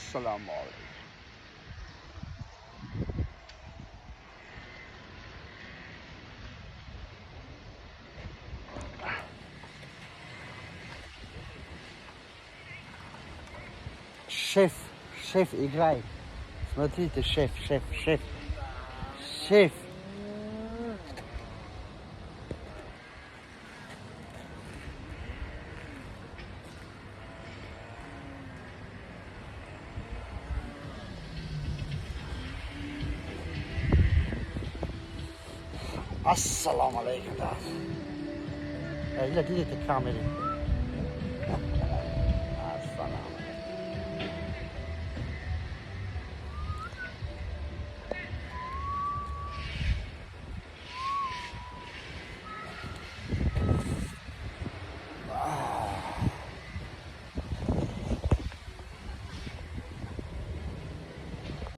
Ассалому алайкум. Шеф, шеф играет. Смотрите, шеф, шеф, шеф. Шеф. Ассалому алайкум. Ила дидете камери.